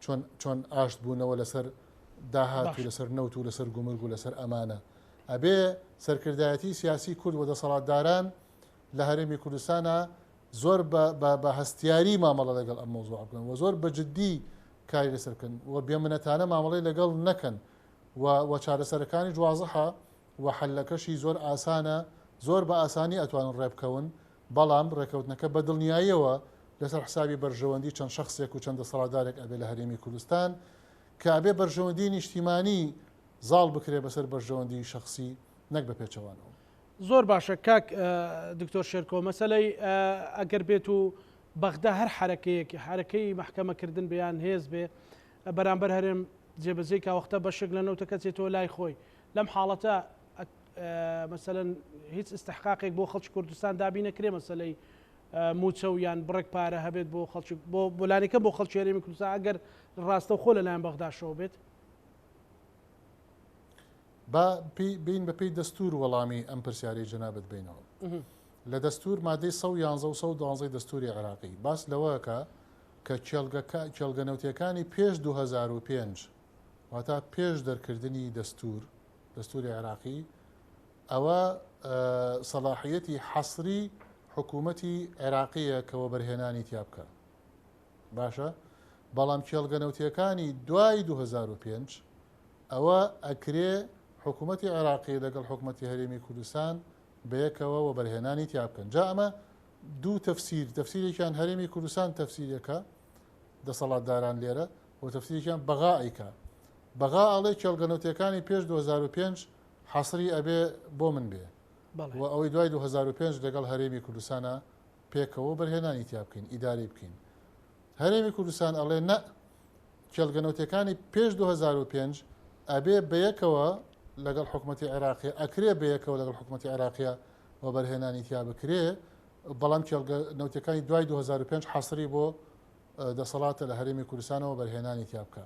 چۆن چۆن ئاشت بوونەوە لەسەر داهات و لەسەر نەوت و لەسەر گومرگ و لەسەر ئەمانە ئەبێ سەرکردایەتی سیاسی کورد و دەسەڵاتداران لە هەرێمی کوردستانە زۆر بە بە بە هەستیاری مامەڵە لەگەڵ ئەم مەوزوعە بکەن و زۆر بە جدی کاری لەسەر بکەن و بێمنەتانە مامەڵەی لەگەڵ نەکەن و و چارەسەرەکانیش وازحە و حەلەکەشی زۆر ئاسانە زۆر بە ئاسانی ئەتوانن ڕێبکەون بەڵام ڕێکەوتنەکە بە دڵنیاییەوە لەسەر حسابی بەرژەوەندی چەند شەخسێک و چەند دەسەڵاتدارێک ئەبێ لە هەرێمی کوردستان کە ئەبێ بەرژەوەندی نیشتیمانی زاڵ بکرێ بەسەر بەرژەوەندی شەخسی نەک بە پێچەوانەوە. زۆر باشە کاک دکتۆر شێرکۆ مەسەلەی ئەگەر بێت و بەغدا هەر حەرەکەیەک حەرەکەی مەحکەمە کردن بێ یان هێز بێ بەرامبەر هەرێم جێبەجێی کا وەختە بەشێک لە نەوتەکە چێتەوە لای خۆی لەم حاڵەتە مەسەلەن هیچ ئیستحقاقێک بۆ خەڵکی کوردستان دابی نەکرێ مەسەلەی موچە و یان بڕێک پارە هەبێت بۆ خەڵکی بۆ بۆلانیکە بۆ خەڵکی هەرێمی کوردستان ئەگەر ڕاستەوخۆ لەلایەن بەغداشەوە بێت. با بێین بە پێی دەستوور وەڵامی ئەم پرسیارەی جەنابت بەینەوە. لە دەستوور مادەی 111 و 112 دەستووری عێراقی باس لەوەکە کە کێڵگەکە کێڵگە نەوتیەکانی پێش 2005 واتا پێش دەرکردنی دەستوور دەستووری عێراقی ئەوە سەلاحیەتی حەسری حکوومەتی عێراقیە کە وەبەرهێنانی تیا بکە باشە بەڵام کێڵگە نەوتیەکانی دوای 2005 ئەوە ئەکرێ حکوومەتی عێراقی لەگەڵ حکوومەتی هەرێمی کوردستان بەیەکەوە وەبەرهێنانی تیا بکەن جا ئەمە دوو تەفسیر تەفسیرێکیان هەرێمی کوردستان تەفسیرەکە دەسەڵاتداران لێرە و و تەفسیرێکیان بەغا ئەیکا. بەغا ئەڵێ کێڵگە نەوتیەکانی پێش 2005 حەسری ئەبێ بۆ من بێ و ئەوەی دوای 2005 لەگەڵ هەرێمی کوردستانا پێکەوە وەبەرهێنانی تیا بکەین ئیدارەی بکەین. هەرێمی کوردستان ئەڵێ نە کێڵگە نەوتیەکانی پێش 2005 ئەبێ بەیەکەوە لەگەڵ حکومەتی عێراقیە ئەکرێ بەیەکەوە لەگەڵ حکومەتی عێراقیە وەبەرهێنانی تیا بکرێ بەڵام کێڵگە نەوتیەکانی دوای 2005 حەسری بۆ دەسەڵاتە لە هەرێمی کوردستانەوە بەرهێنانی تیا بکە.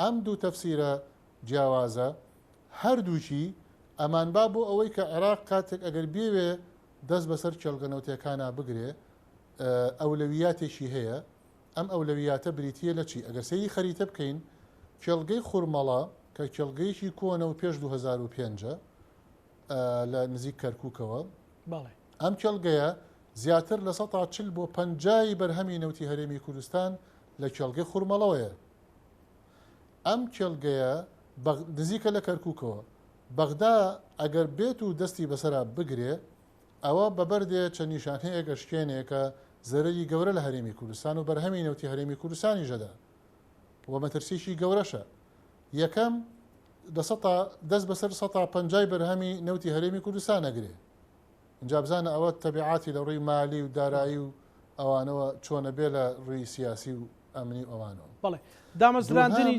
ئەم دوو تەفسیرە جیاوازە هەردووکی ئەمانبا بۆ ئەوەی کە عێراق کاتێک ئەگەر بیەوێ دەست بەسەر کێڵگە نەوتیەکانا بگرێ ئەولەویاتێکی هەیە، ئەم ئەولەویاتە بریتییە لە چی؟ ئەگەر سەیری خەریتە بکەین کێڵگەی خورمەڵە کە کێڵگەیەکی کۆنە و پێش 2005 لە نزیک کەرکووکەوە ئەم کێڵگەیە زیاتر لە 40 بۆ پەنجای بەرهەمی نەوتی هەرێمی کوردستان لە کێڵگەی خورمەڵەوەیە. ئەم کێڵگەیە نزیکە لە کەرکووکەوە. بەغدا ئەگەر بێت و دەستی بەسەرا بگرێ، ئەوە بە بەردێ چەند نیشانەیەک ئەشکێنێ کە زەرەری گەورە لە هەرێمی کوردستان و بەرهەمی نەوتی هەرێمی کوردستانیش ئەدا و مەترسیی گەورەشە. یەکەم، لە سەتا دەست بەسەر سەتا پەنجای بەرهەمی نەوتی هەرێمی کوردستان ئەگرێ. ئینجا بزانە ئەوە تەبیعاتی لە ڕووی مالی و دارایی و ئەوانەوە چۆنە بێ لە ڕووی سیاسی و ئەمنی و ئەوانەوە. بەڵێ دامەزراندنی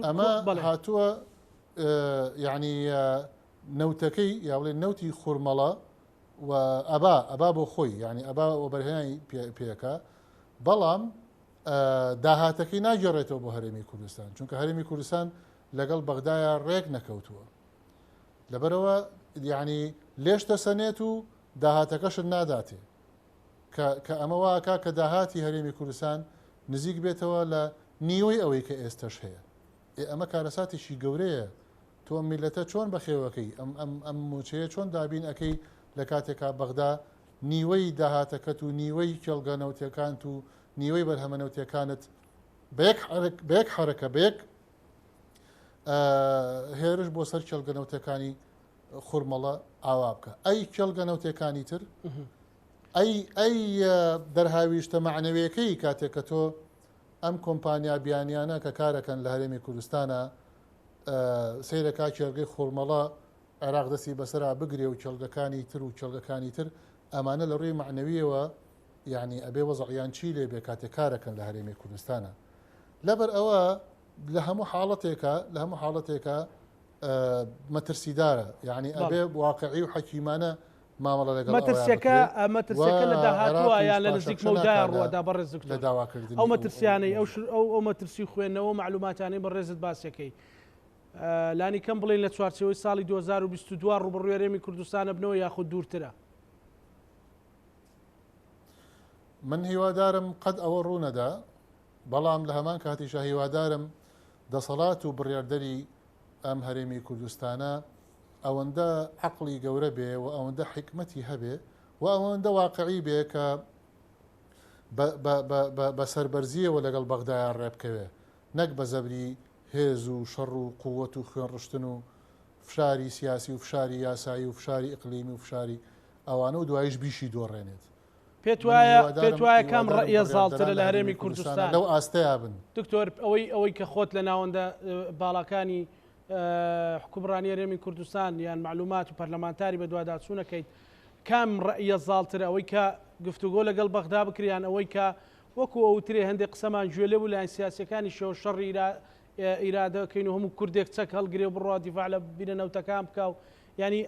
ئەمە هاتووە یعنی نەوتەکەی یا بڵێ نەوتی خورمەڵە و ئەبا ئەبا بۆ خۆی یعنی ئەبا وەبەرهێنانی پێەکە بەڵام داهاتەکەی ناگەڕێتەوە بۆ هەرێمی کوردستان چونکە هەرێمی کوردستان لەگەڵ بەغدایە ڕێک نەکەوتووە لەبەرئەوە یانی لێش دەسەنێت و داهاتەکەشت ناداتێ کە کە ئەمە واکا کە داهاتی هەرێمی کوردستان نزیک بێتەوە لە نیوەی ئەوەی کە ئێستەش هەیە ئێ ئەمە کارەساتێکی گەورەیە تۆ ئەم میلەتە چۆن بەخێوەکەی ئەم ئەم ئەم موچەیە چۆن دابین ئەەکەی لە کاتێکا بەغدا نیوەی داهاتەکەت و نیوەی کێڵگە نەوتەکانت و نیوەی بەرهەمە نەوتەکانت بە یەک بە یەک حرەکە بە یەک هێرش بۆ سەر کێڵگە نەوتەکانی خورمەڵە ئاوا بکە ئەی کێڵگە نەوتەکانی تر ئەی ئەی دەرهاویشتە معنەوەکەی کاتێک کە تۆ ئەم کۆمپانیا بیانیانە کە کارەکەن لە هەرێمی کوردستانە سەیرەکە کێڵگەی خورمەڵە عێراق دەستی بەسەرا بگرێ و کێڵگەکانی تر و کێڵگەکانی تر ئەمانە لە ڕووی معنەویەوە یعنی ئەبێ وەزعیان چی لێ بێ کاتێک کارەکەن لە هەرێمی کوردستانە لەبەر ئەوە لە هەموو حاڵەتێکا لە هەموو حاڵەتێکا مەترسیدارە یعنی ئەبێ واقعی و حەکیمانە مامەڵە لەگەڵ مەترسیەکە مەترسیەکە لە داهاتووە یان لە نزیک مەودای ڕووەدا بەڕێز دکتۆر لە داواکردنی ئەو مەترسیانەی ئەو ئەو ئەو مەترسی خوێندنەوە معلوماتانەی بەڕێزت باسیەکەی لانی کەم بڵێن لە چوارچێوەی ساڵی 2022 ڕووبەڕووی هەرێمی کوردستانە بنەوە یاخود دوورترە؟ من هیوادارم قەت ئەوە ڕوونەدا بەڵام لە هەمان کاتیشا هیوادارم دەسەڵات و بڕیاردەری ئەم هەرێمی کوردستانە ئەوەندە عەقڵی گەورە بێ و ئەوەندە حیکمەتی هەبێ و ئەوەندە واقعی بێ کە بە سەربەرزییەوە لەگەڵ بەغدایان ڕێبکەوێ نەک بە زەبری هێز و شەڕ و قووەت و خوێنڕشتن و فشاری سیاسی و فشاری یاسایی و فشاری ئیقلیمی و فشاری ئەوانە و دواییش بیشی دۆڕێنێت. پێت وایە پێت وایە کام ڕەئیە زاڵترە لە هەرێمی کوردستان لەو ئاستەیا بن؟ دکتۆر ئەوەی ئەوەی کە خۆت لە ناوەندە باڵاکانی حکومڕانی هەرێمی کوردستان یان معلومات و پەرلەمانتاری بەدواداچوونەکەیت کام ڕەئیە زاڵترە ئەوەی کە گفتوگۆ لەگەڵ بەغدا بکرێ یان ئەوەی کە وەکو ئەوترێ هەندێک قسەمان گوێ لێ بوو لایەن سیاسیەکانیشەوە شەڕی ئیرادەکەین و هەموو کوردێک چەک هەڵگرێ و بڕوا دیفاع لە بیرە نەوتەکان بکا و یانی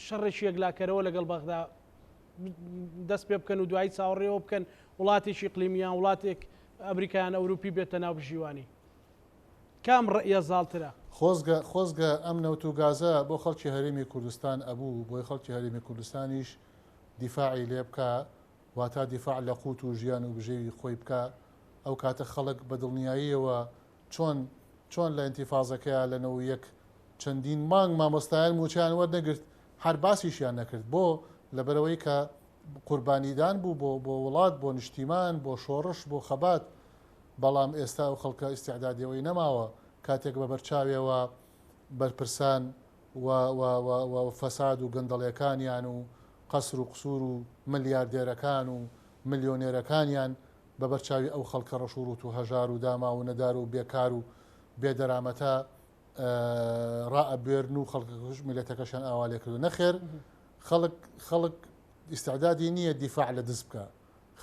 شەڕێکی یەکلاکەرەوە لەگەڵ بەغدا دەست پێ بکەن و دوایی چاوەڕێەوە بکەن وڵاتێکی ئیقلیمی یان وڵاتێک ئەمریکا یان ئەوروپی بێتە ناوبژیوانی. کام ڕەئیە زاڵترە؟ خۆزگە خۆزگە ئەم نەوت و گازە بۆ خەڵکی هەرێمی کوردستان ئەبوو بۆی خەڵکی هەرێمی کوردستانیش دیفاعی لێ بکا واتا دیفاع لە قوت و ژیان و بژێوی خۆی بکا ئەو کاتە خەڵک بە دڵنیاییەوە چۆن چۆن لە ئینتیفازەکەیا لە 91 چەندین مانگ مامۆستایان موچەیان وەرنەگرت هەر باسیشیان نەکرد بۆ؟ لەبەرئەوەی کە قوربانیدان بوو بۆ بۆ وڵات بۆ نیشتیمان بۆ شۆڕش بۆ خەبات بەڵام ئێستا ئەو خەڵکە ئیستعدادی ئەوەی نەماوە کاتێک بە بەرچاویەوە بەرپرسان و و و و فەساد و گەندەڵیەکانیان و قەسر و قسور و ملیاردێرەکان و ملیۆنێرەکانیان. بە بەرچاوی ئەو خەڵکە ڕەش و ڕووت و هەژار و داماو و نەدار و بێکار و بێدەرامەتە ڕائەبوێرن و خەڵکەکەش میلەتەکەشیان ئاوا لێ کردو. نەخێر خەڵک خەڵک ئیستعدادی نییە دیفاع لە دز بکا،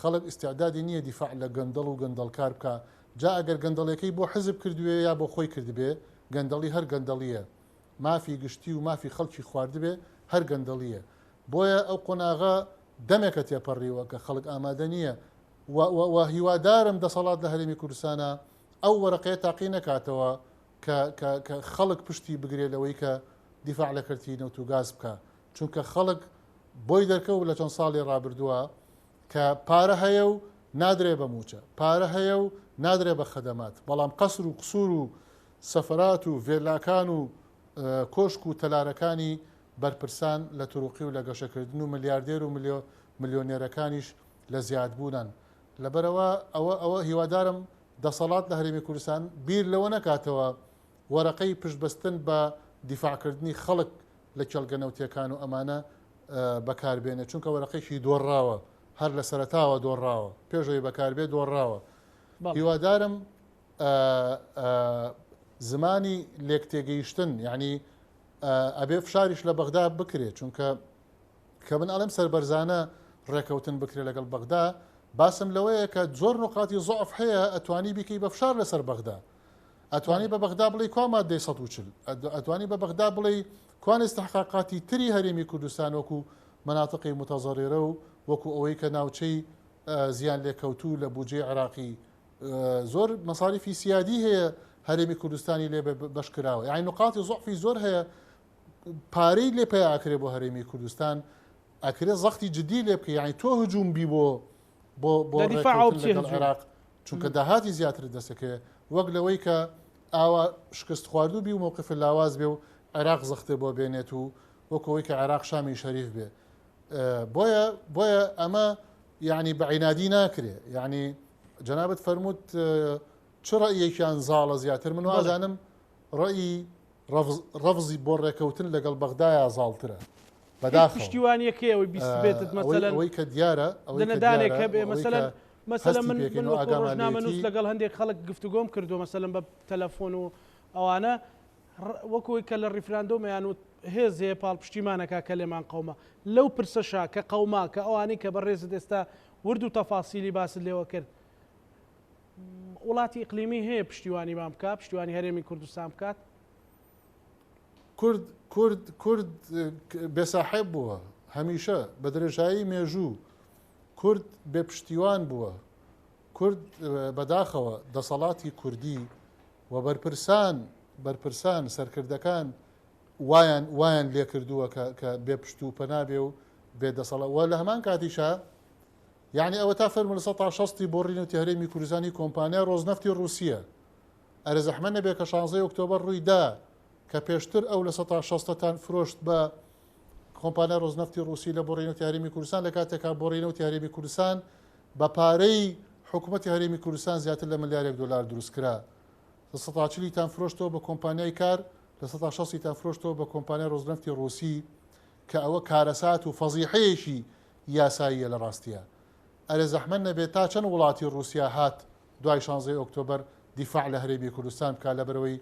خەڵک ئیستعدادی نییە دیفاع لە گەندەڵ و گەندەڵکار بکا، جا ئەگەر گەندەڵیەکەی بۆ حزب کردوێ یا بۆ خۆی کردبێ، گەندەڵی هەر گەندەڵیە، مافی گشتی و مافی خەڵکی خواردبێ هەر گەندەڵیە. بۆیە ئەو قۆناغە دەمێکە تێپەڕیوە کە خەڵک ئامادە نییە و و هیوادارم دەسەڵات لە هەرێمی کوردستانا ئەو وەرەقەیە تاقی نەکاتەوە کە کە کە خەڵک پشتی بگرێ لەوەی کە دیفاع لە کەرتی نەوت و گاز بکا چونکە خەڵک بۆی دەرکەوت لە چەند ساڵی ڕابردووە کە پارە هەیە و نادرێ بە مووچە، پارە هەیە و نادرێ بە خەدەمات، بەڵام قەسر و قسوور و سەفەرات و ڤێلاکان و کۆشک و تەلارەکانی بەرپرسان لە تروقی و لە گەشەکردن و ملیاردێر و ملیۆنێرەکانیش لە زیادبوونن. لەبەرئەوە ئەوە ئەوە هیوادارم دەسەڵات لە هەرێمی کوردستان بیر لەوە نەکاتەوە وەرەقەی پشتبەستن بە دیفاعکردنی خەڵک لە کێڵگە نەوتیەکان و ئەمانە بەکاربێنێت چونکە وەرەقەیەکی دۆڕاوە هەر لە سەرەتاوە دۆڕاوە پێش ئەوەی بەکاربێ دۆڕاوە هیوادارم زمانی لێکتێگەیشتن یعنی ئەبێ فشاریش لە بەغدا بکرێت چونکە کە من ئەڵێم سەربەرزانە ڕێکەوتن بکرێت لەگەڵ بەغدا باسم لەوەیە کە زۆر نقاتی زۆف هەیە ئەتوانی بیکەی بە فشار لەسەر بەغدا ئەتوانی بە بەغدا بڵێی کوا ماددەی 140؟ ئەتوانی بە بەغدا بڵێی کوان ئیستحقاقاتی تری هەرێمی کوردستان وەکو مناطقی متضررە و وەکو ئەوەی کە ناوچەی زیان لێکەوتوو لە بودجەی عێراقی زۆر مەساریفی سیادی هەیە هەرێمی کوردستانی لێ بەش کراوە یعنی نقاطی زۆفی زۆر هەیە پارەی لێ پیا ئەکرێ بۆ هەرێمی کوردستان ئەکرێ زەختی جدی لێ بکە یعنی تۆ هجوم بی بۆ بۆ بۆ ڕێککەوتن لەگەڵ عێراق چونکە داهاتی زیاترت دەستەکەوێت وەک لەوەی کە ئاوا شکست خواردوو بی و مەوقفت لاواز بێ و عێراق زەختێ بۆ بێنێت و وەک ئەوەی کە عێراق شامی شەریف بێ بۆیە بۆیە ئەمە یعنی بە عینادی ناکرێ یعنی جەنابت فەرمووت چ ڕەئیەکیان زاڵە زیاتر من وازانم ڕەئی ڕەفزی بۆ ڕێکەوتن لەگەڵ بەغدایا زاڵترە. بەداخەوە. پشتیوانیەکەی ئەوەی بیستبێتت مەسەلەن ئەوەی کە دیارە ئەوەی کە دنەدانێک دیارە هەبێ و ئەوەی مەسەلەن کە مەسەلەن هەستی من پێکەین من و وەکو ئاگامان ڕۆژنامەنووس لێیەتی لەگەڵ هەندێک خەڵک گفتوگۆم کردووە مەسەلەن بە تەلەفۆن و ئەوانە وەکو ئەوەی کە لە ڕیفراندۆمیان وت هێز هەیە پاڵپشتیمان ئەکا کە لێمان قەوما لەو پرسەشا کە قەوما کە ئەوانەی کە بەڕێزت ئێستا ورد و تەفاسیلی باست لێوە کرد وڵاتی ئیقلیمی هەیە پشتیوانیمان بکات پشتیوانی هەرێمی کوردستان بکات؟ کورد کورد کورد بێساحێب بووە هەمیشە بە درێژایی مێژوو کورد بێ پشتیوان بووە کورد بەداخەوە دەسەڵاتی کوردی و بەرپرسان بەرپرسان سەرکردەکان وایان وایان لێکردووە کە کە بێ پشت و پەنا بێ و بێ دەسەڵات و لە هەمان کاتیشا یعنی ئەوە تا فەرمو لە 160 بۆڕی نەوتی هەرێمی کوردستانی کۆمپانیا ڕۆزنەفتی ڕووسیە ئەرێ زەحمەت نەبێ کە شانزەی ئۆکتۆبەر ڕووی دا کە پێشتر ئەو لە سەتا شەستەتان فرۆشت بە کۆمپانیای ڕۆزنەفتی ڕووسی لە بۆڕی نەوتی هەرێمی کوردستان لە کاتێکا بۆڕی نەوتی هەرێمی کوردستان بە پارەی حکوومەتی هەرێمی کوردستان زیاتر لە ملیارێک دۆلار دروست کرا لە سەتا چلیتان فرۆشتەوە بە کۆمپانیای کار لە سەتا شەستیتان فرۆشتەوە بە کۆمپانیای ڕۆزنەفتی ڕووسی کە ئەوە کارەسات و فەزیحەیەکی یاساییە لە ڕاستیە ئەرێ زەحمەت نەبێ تا چەند وڵاتی ڕووسیا هات دوای شانزەی ئۆکتۆبەر دیفاع لە هەرێمی کوردستان بکات لەبەرئەوەی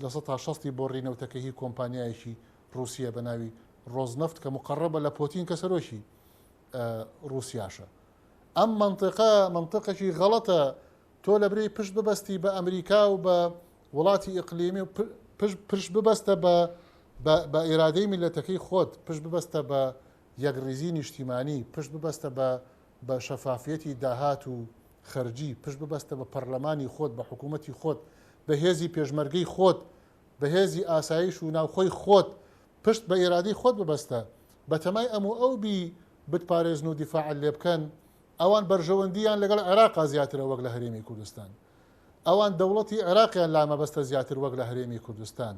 60% ی بۆڕی نەوتەکە هی کۆمپانیایەکی ڕووسیە بە ناوی ڕۆزنەفت کە مقەڕەبە لە پۆتین کە سەرۆکی ڕووسیاشە. ئەم مەنتیقە مەنتیقێکی غەڵەتە تۆ لەبری پشت ببەستی بە ئەمریکا و بە وڵاتی ئیقلیمی و پشت ببەستە بە بە ئیرادەی میللەتەکەی خۆت پشت ببەستە بە یەکڕیزی نیشتیمانی پشت ببەستە بە بە شەفافیەتی داهات و خەرجی، پشت ببەستە بە پەرلەمانی خۆت، بە حکوومەتی خۆت، بە هێزی پێشمەرگەی خۆت، بە هێزی ئاسایش و ناوخۆی خۆت، پشت بە ئیرادەی خۆت ببەستە، بەتەمای ئەم و ئەو بی بتپارێزن و دیفاعت لێ بکەن، ئەوان بەرژەوەندییان لەگەڵ عێراقا زیاترە وەک لە هەرێمی کوردستان. ئەوان دەوڵەتی عێراقیان لا مەبەستە زیاتر وەک لە هەرێمی کوردستان،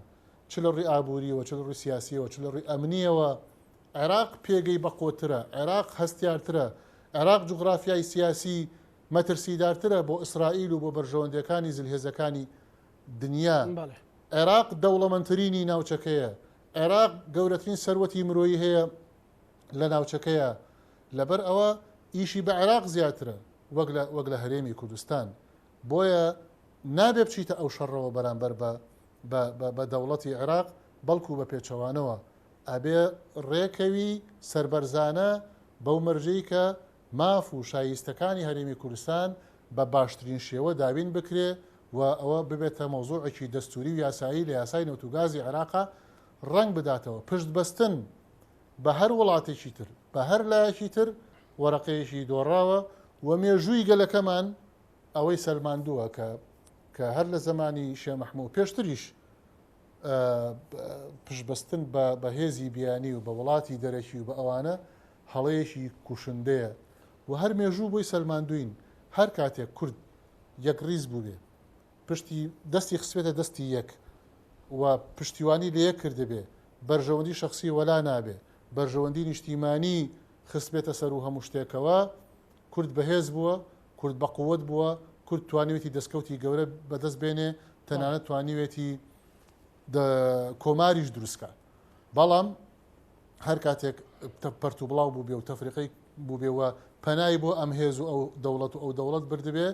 چ لە ڕووی ئابوورییەوە، چ لە ڕووی سیاسییەوە، چ لە ڕووی ئەمنییەوە، عێراق پێگەی بەقوەتترە، عێراق هەستیارترە، عێراق جوغرافیای سیاسی مەترسیدارترە بۆ ئیسرائیل و بۆ بەرژەوەندییەکانی زلهێزەکانی دنیا. عێراق دەوڵەمەندترینی ناوچەکەیە، عێراق گەورەترین سەروەتی مرۆیی هەیە لە ناوچەکەیە، لەبەر ئەوە ئیشی بە عێراق زیاترە. وەک لە وەک لە هەرێمی کوردستان. بۆیە نابێ بچیتە ئەو شەڕەوە بەرامبەر بە بە بە بە دەوڵەتی عێراق، بەڵکو بە پێچەوانەوە ئەبێ ڕێکەوی سەربەرزانە بەو مەرجەی کە ماف و شایستەکانی هەرێمی کوردستان بە باشترین شێوە دابین بکرێ و ئەوە ببێتە مەوزوعێکی دەستوری و یاسایی لە یاسای نەوت و گازی عێراقا ڕەنگ بداتەوە. پشت بەستن بە هەر وڵاتێکی تر، بە هەر لایەکی تر وەرەقەیەکی دۆڕاوە و مێژووی گەلەکەمان ئەوەی سەلماندووە کە کە هەر لە زەمانی شێ مەحموو پێشتریش پشتبەستن بە بە هێزی بیانی و بە وڵاتی دەرەکی و بە ئەوانە هەڵەیەکی کوشندەیە و هەر مێژوو بۆی سەلماندووین هەر کاتێک کورد یەکڕیز بووبێ پشتی دەستی خستبێتە دەستی یەک و پشتیوانی لە یەک کردبێ بەرژەوەندی شەخسی وەلا نابێ بەرژەوەندی نیشتیمانی خستبێتە سەروو هەموو شتێکەوە کورد بەهێز بووە، کورد بەقوەت بووە، کورد توانیوێتی دەستکەوتی گەورە بەدەست بێنێ، تەنانەت توانیوێتی کۆماریش دروست کا. بەڵام هەر کاتێک پەرتوبڵاو بووبێ و تەفریقەی بووبێ و پەنای بۆ ئەم هێز و ئەو دەوڵەت و ئەو دەوڵەت بردبێ،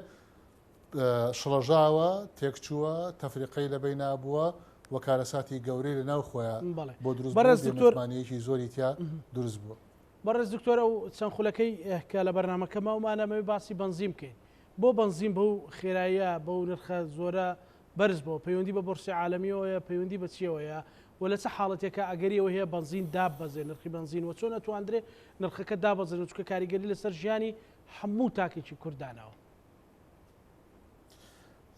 شڵەژاوە، تێکچووە، تەفریقەی لە بەینا بووە و کارەساتی گەورەی لە ناو خۆیا بۆ دروست بووە و بێمتمانەیەکی زۆری تیا دروست بووە. بەڕێز دکتۆر ئەو چەند خولەکەی کە لە بەرنامەکە ماومانە ئەمەوێ باسی بەنزین بکەین. بۆ بەنزین بەو خێراییە بەو نرخە زۆرە بەرز بۆ؟ پەیوەندی بە بۆرسی عالەمیەوەیە پەیوەندی بە چیەوەیە و لە چ حاڵەتێکا ئەگەری ئەوە هەیە بەنزین داببەزێ نرخی بەنزین و چۆن ئەتواندرێ نرخەکە دابەزێنن چونکە کاریگەری لەسەر ژیانی هەموو تاکێکی کورد داناوە.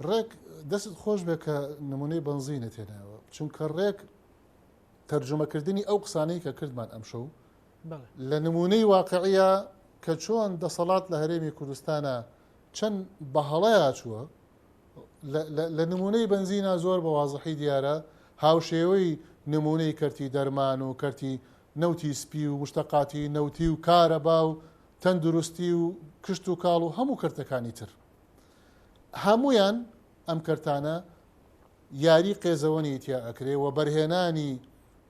ڕێک دەستت خۆش بێ کە نمونەی بەنزینت هێنایەوە چونکە ڕێک تەرجومەکردنی ئەو قسانەی کە کردمان ئەمشەو لە نمونەی واقعیە کە چۆن دەسەڵات لە هەرێمی کوردستانە چەند بە هەڵەیا چووە لە نمونەی بنزینا زۆر بە وازحی دیارە هاوشێوەی نمونەی کەرتی دەرمان و کەرتی نەوتی سپی و مشتەقاتی نەوتی و کارەبا و تەندروستی و کشت و کاڵ و هەموو کەرتەکانی تر هەمویان ئەم کەرتانە یاری قێزەوەنی تیا ئەکرێ، وەبەرهێنانی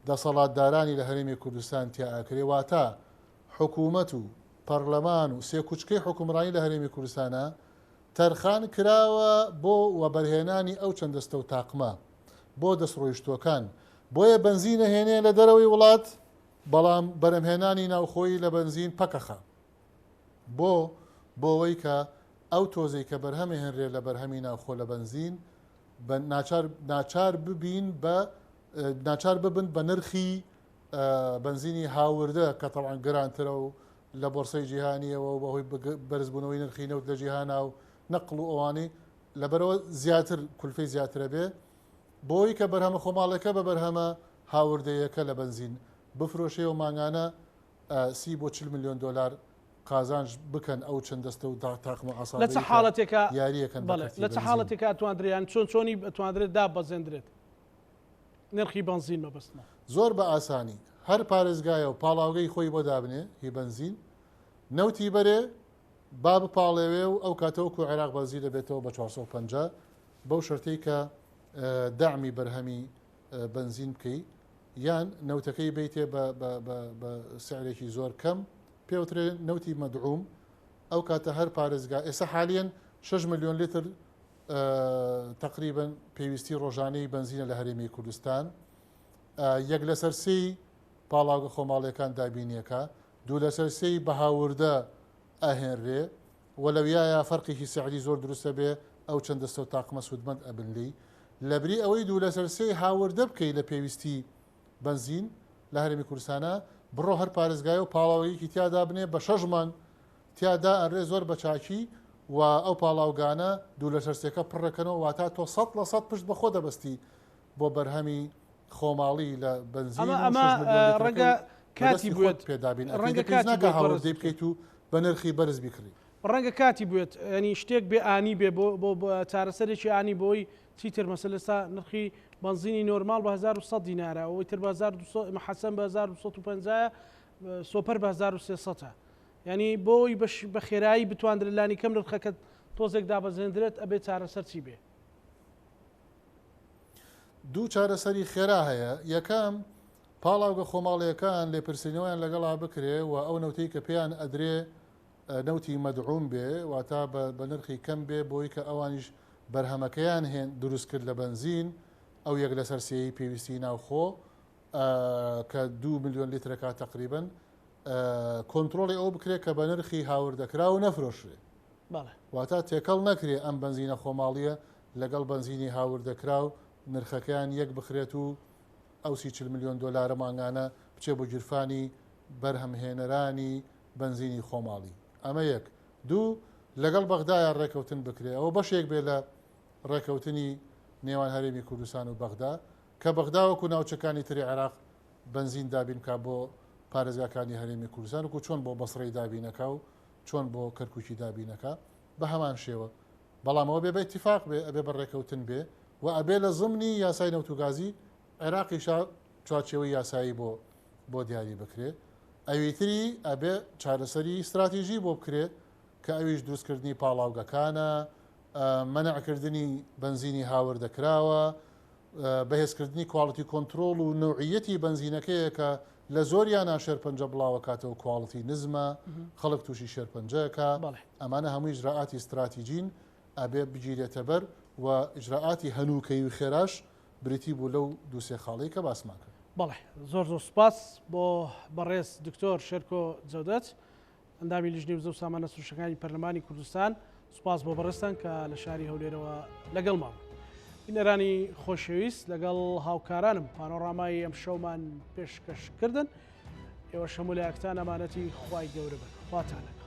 دەسەڵاتدارانی لە هەرێمی کوردستان تیا ئەکرێ، واتە حکوومەت و پەرلەمان و سێکوچکەی حوکمڕانی لە هەرێمی کوردستانا تەرخان کراوە بۆ وەبەرهێنانی ئەو چەند دەستە و تاقمە بۆ دەستڕۆیشتووەکان، بۆیە بەنزین ئەهێنێ لە دەرەوەی وڵات، بەڵام بەرهەمهێنانی ناوخۆیی لە بەنزین پەکەخا. بۆ؟ بۆوەی کە ئەو تۆزەی کە بەرهەمەهێنرێ لە بەرهەمی ناوخۆ لە بەنزین بە ناچار ناچار ببین بە ناچار ببن بە نرخی بەنزینی هاوردە کە تەبعەن گرانترە و لە بۆرسەی جیهانیەوە و بەهۆی بەرزبوونەوەی نرخی نەوت لە جیهانا و نەقڵ و ئەوانەی لەبەرەوە زیاتر کولفەی زیاترە بێ بۆی کە بەرهەمە خۆماڵەکە بە بەرهەمە هاوردەیەکە لە بەنزین بفرۆشێ و مانگانە 30 بۆ 40 میلیۆن دۆلار قازانج بکەن ئەو چەند دەستە و تاقمە عەسابەی کە لە چ حاڵەتێکا یاریەکەن بە بەڵێ کەرتی لە چ بەنزین. حاڵەتێکا ئەتواندرێ یان چۆن چۆنی ئەتواندرێت داببەزێندرێت نرخی بەنزین مەبەستمە. زۆر بە ئاسانی هەر پارێزگایە و پاڵاوگەی خۆی بۆ دابنێ هی بەنزین نەوتی بەرێ با بپاڵێوێ و ئەو کاتە وەکو عێراق بەنزین دەبێتەوە بە 450 بەو شەرتەی کە دەعمی بەرهەمی بەنزین بکەی یان نەوتەکەی بەیتێ بە بە بە بە سعرێکی زۆر کەم پێوترێ نەوتی مەدعوم ئەو کاتە هەر پارێزگا ئێستا حالیەن 6 ملیۆن لیتر تقریبا پێویستی ڕۆژانەی بنزینە لە هەرێمی کوردستان یەک لەسەر سێی پاڵاوگە خۆماڵیەکان دابینیەکە دوو لەسەر سێی بەهاوردە ئەهێنرێ و لەویایا فەرقێکی سعری زۆر دروستە بێ ئەو چەند دەستە و تاقمە سوودمەند ئەبن لێی لەبری ئەوەی دوو لەسەر سێی هاوردە بکەی لە پێویستی بەنزین لە هەرێمی کوردستانا بڕۆ هەر پارێزگایە و پاڵاوگەیەکی تیا دابنێ بە شەش مانگ تیا دائەنرێ زۆر بە چاکی و ئەو پاڵاوگانە دوو لەسەر سێکە پڕەکەنەوە واتا تۆ 100% پشت بە خۆ دەبەستی بۆ بەرهەمی خۆماڵی لە بەنزین ئەمە و ئەمە شەش ملیۆن ڕەنگە لیترەکەی کاتی بەدەستی خۆت بوێت پێ دابین ئەکەی ڕەنگە دە پێویست کاتی ناکا بوێت بەڕێز هاوردەی دکتۆر. بکەیت و بە نرخی بەرز بیکڕی. ڕەنگە کاتی بوێت ینی شتێک بێ ئانی بێ بۆ بۆ بۆ چارەسەرێکی ئانی بۆی چیتر مەسەل ئێستا نرخی بەنزینی نۆرماڵ بە 1100 دینارە ئەوەی تر بە 1200 محەسەن بە 1250 سۆپەر بە 1300 ینی بۆی بەش بە خێرایی بتواندرێت لانی کەم نرخەکە تۆزێک دابەزێندرێت ئەبێ چارەسەر چی بێ؟ دوو چارەسەری خێرا هەیە، یەکەم، پاڵاوگە خۆماڵییەکان لێپرسینەوەیان لەگەڵا بکرێ و ئەو نەوتەی کە پێیان ئەدرێ نەوتی مەدعوم بێ واتا بە نرخی کەم بێ بۆی کە ئەوانیش بەرهەمەکەیان هێن دروست کرد لە بەنزین ئەو یەک لەسەر سێی پێویستی ناوخۆ کە دوو ملیۆن لیترەکە تقریبن کۆنترۆڵی ئەو بکرێت کە بە نرخی هاوردەکراو نەفرۆشرێ واتە تێکەڵ نەکرێ ئەم بەنزینە خۆماڵیە لەگەڵ بەنزینی هاوردەکراو نرخەکەیان یەک بخرێت و ئەو سی چل ملیۆن دۆلارە مانگانە بچێ بۆ گیرفانی بەرهەمهێنەرانی بەنزینی خۆماڵی. ئەمە یەک. دوو، لەگەڵ بەغدایا ڕێکەوتن بکرێ. ئەوە بەشێک بێ لە ڕێکەوتنی نێوان هەرێمی کوردستان و بەغدا، کە بەغدا وەکو ناوچەکانی تری عێراق بەنزین دابین بکا بۆ پارێزگاکانی هەرێمی کوردستان، وەکو چۆن بۆ بەسڕەی دابین ئەکا و چۆن بۆ کەرکوکی دابین ئەکا بە هەمان شێوە. بەڵام ئەوە بێ بە ئیتیفاق بێ، ئەبێ بە ڕێکەوتن بێ و ئەبێ لە زمنی یاسای نەوت و گازی عێراقیشا چوارچێوەی یاسایی بۆ بۆ دیاری بکرێ. ئەویتری ئەبێ چارەسەری ستراتیژی بۆ بکرێ کە ئەویش دروستکردنی پاڵاوگەکانە، مەنعکردنی بەنزینی هاوردەکراوە، بەهێزکردنی quality control و نەوعیەتی بەنزینەکەیە کە لە زۆریانا شێرپەنجە بڵاوەکاتەوە quality نزمە، خەڵک تووشی شێرپەنجەکە. ئەمانە هەموو ئیجرائاتی ستراتیجین ئەبێ بگیرێتە بەر و ئیجرائاتی هەنووکەیی و خێراش بریتی بوو لەو دوو سێ خاڵەی کە باسمان کرد. بەڵێ زۆر زۆر سوپاس بۆ بەڕێز دکتۆر شێرکۆ جەودەت ئەندامی لیژنەی وزە و سامانە سروشتەکانی پەرلەمانی کوردستان سوپاس بۆ بەڕێزتان کە لە شاری هەولێرەوە لەگەڵمان بوون. بینەرانی خۆشەویست لەگەڵ هاوکارانم پانۆڕامای ئەم شەومان پێشکەش کردن ئێوەش هەموو لایەکتان ئەمانەتی خوای گەورە بن خواتان لەگەڵ.